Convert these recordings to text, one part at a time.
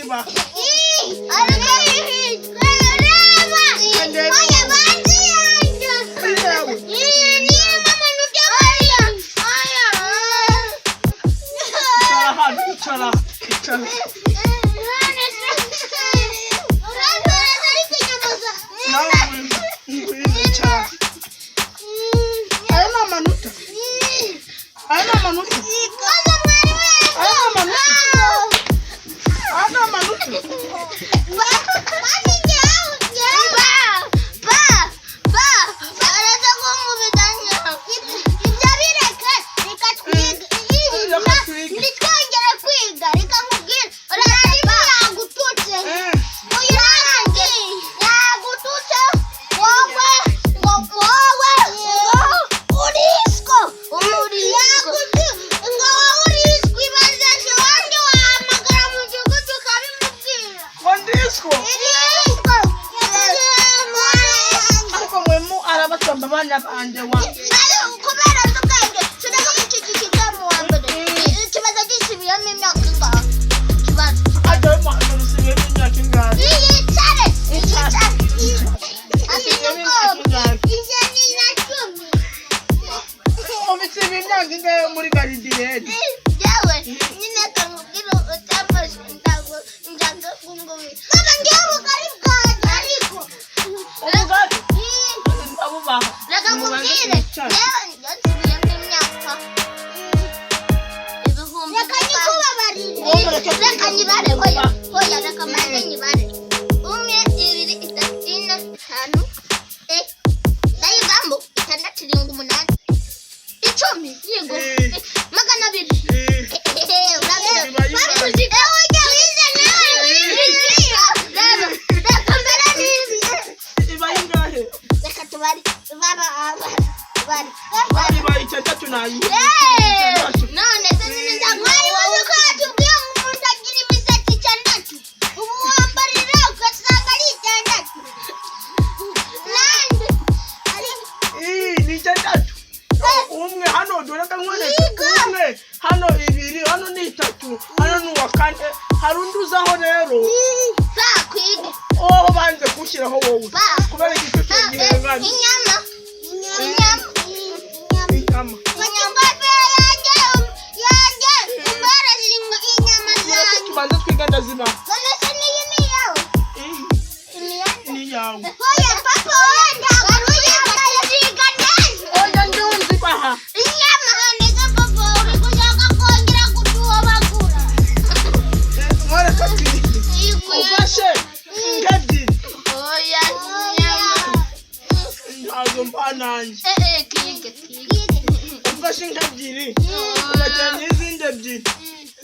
Ndazibaha. Yewe. Icara hano, icara, icara. Nawe ngwino, ngwino, icara. Aya ni amanota. Aya ni amanota. Aya ni amanota. Aya ni amanota. Nitwongere kwiga, reka nkubwire, mwarimu yagututse. Yagututse wowe, ngo wowe ngo uriswo, ngo wowe uriswo, ibaze wanjye wahamagara mu mudugudu ukabimubwira. Ngo ndiswo. Iriswo. Ariko mwemu arabasamba abana banje wa. Kubera nzi ubwenge sinari iki kiga mu wa mbere, ikibazo gisubiyemo imyaka ingahe ikibazo? Ajya mu imyaka ingahe? Yicare, yicare, afite Usubiyemo imyaka ubwoba. ingahe? 110. Ubisiba imyaka ingahe muri garidiyeni? Yewe nyine kamubwira utamfashe ntabwo njanga kungubi baba ngewe ubugari bwanjye ariko Ubugari? Ndabubaha. Reka nkubwire, yewe nsubiyemo imyaka ibihumbi. Reka nyikubabarire, reka nyibare, hoya hoya, reka mbanze nyibare: 1, 2, 3, 4, 5, ndayivamo, 6, 7, 8, 10, yego, 200. Ibaye ingahe? Ibaye itandatu nayi. Ni itandatu. Umwe hano dore ka nkwereke. Umwe hano, ibiri hano, ni itatu hano, ni uwa kane. Hari undi uzaho rero. Oh, banze gushyiraho wowe kubera igitutu gihenganye. Inyama, inyama, inyama. Inyama yanjye, yanjye, umbereze inyama zanjye. Tubanze twiga, ndazibaha. None se niyi ni iyawe? Ni iyawe. Oya papa, oya, ntabwo uyambaye, ziga neza. Oya, ndiwe nzibaha. Inyama neza, papa, uri gushaka kongera kuduhobagura. Mwereke twige. Ufashe nk'ebyiri. Oya, inyama. Ntazo mpa nanjye. Eh eh, kige kige. Ufashe nk'ebyiri ugashyira n'izindi ebyiri,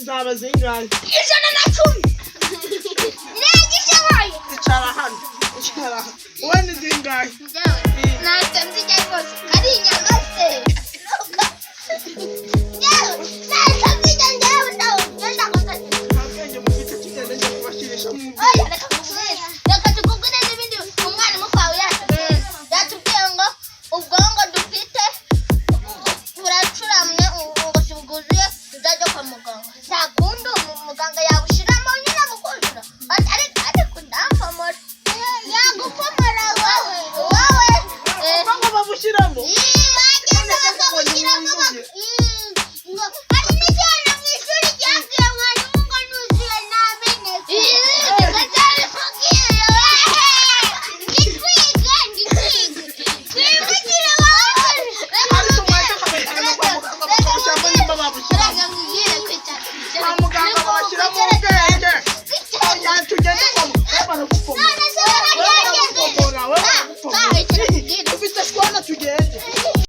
zaba zingahe? 110. Ntigishoboye. Icara hano, icara hano. Wowe ni zingahe? Ntacyo nzijya rwose, ari inyama se. Njyewe ntacyo nzijya, njyewe ndakoze. Nta bwenge mufite, tugende njya kubashyirisha mu Oya, reka nkubwire, reka tukubwire n'ibindi umwarimu kwawe yatubwiye. Yatubwiye ngo ubwonko dufite buracuramye, ngo si bwuzuye, tuzajya kwa muganga. Nta kundi muganga yabushyiramo nyine bukuzura. Ariko ndampomora, yagupomora wowe, wowe. Ubwonko babushyiramo? Bagenda bakabushyiramo, ngo hari n'icyana mu ishuri cyabwiye mwarimu ngo nuzuye nameneke. Ngitwige, ngitwige, twivugire wowe. Ariko mwaje bakabashyira kwa muganga, bakabushyiramo nimba babushyiramo. Kwa muganga babashyiramo ubwenge. Oya, tugende kwa muganga, baragupomora.